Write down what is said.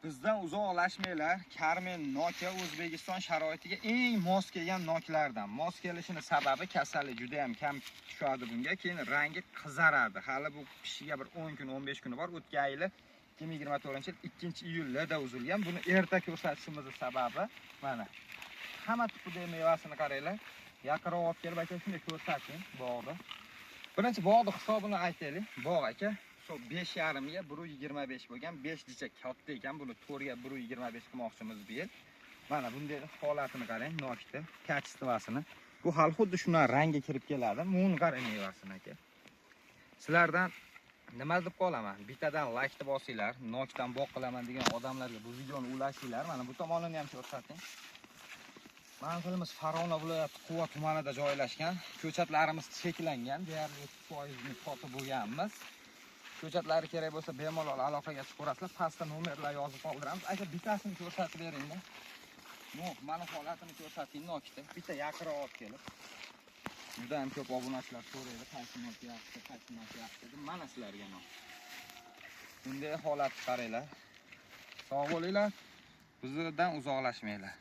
Bizdan uzoqlashmanglar. Karmen noki O'zbekiston sharoitiga eng mos kelgan noklardan. Mos kelishini sababi kasallik juda ham kam tushadi bunga. Keyin rangi qizaradi. Hali bu pishiga bir 10 kun, 15 kuni bor. O'tgan yili 2024-yil 2-iyulda uzilgan. Buni erta ko'rsatishimizning sababi mana. Hamma tupidagi mevasini qaranglar. Yaqinroq olib kelib aka shunday ko'rsating bog'ni. Birinchi bog'ni hisobini aytaylik. Bog' aka hisob 5,5 ga 1.25 bo'lgan, 5 jicha katta ekan. Buni 4 ga 1.25 qilmoqchimiz bu yil. Mana bunday holatini qarang, nokni, качество sini. Bu hali xuddi shundan rangga kirib keladi. Buni qarang mevasini aka. Sizlardan nima deb qolaman? Bittadan like bosinglar, nokdan bog' qilaman degan odamlarga bu videoni ulashinglar. Mana bu tomonini ham ko'rsating. Manzilimiz Farg'ona viloyati Quva tumanida joylashgan. Ko'chatlarimiz cheklangan, deyarli 30% sotib bo'lganmiz. Ko'chatlari kerak bo'lsa bemalol aloqaga chiqaverasizlar. Pastda nomerlar yozib qoldiramiz. Aka bittasini ko'rsatib beringda. Mana holatini ko'rsating nokda. Bitta yaqinroq olib kelib. Juda ham ko'p obunachilar so'raydi, qaysi nok yaxshi, qaysi nok yaxshi deb. Mana sizlarga nok. Bunday holatni qaranglar. Sog' bo'linglar. Bizdan uzoqlashmanglar.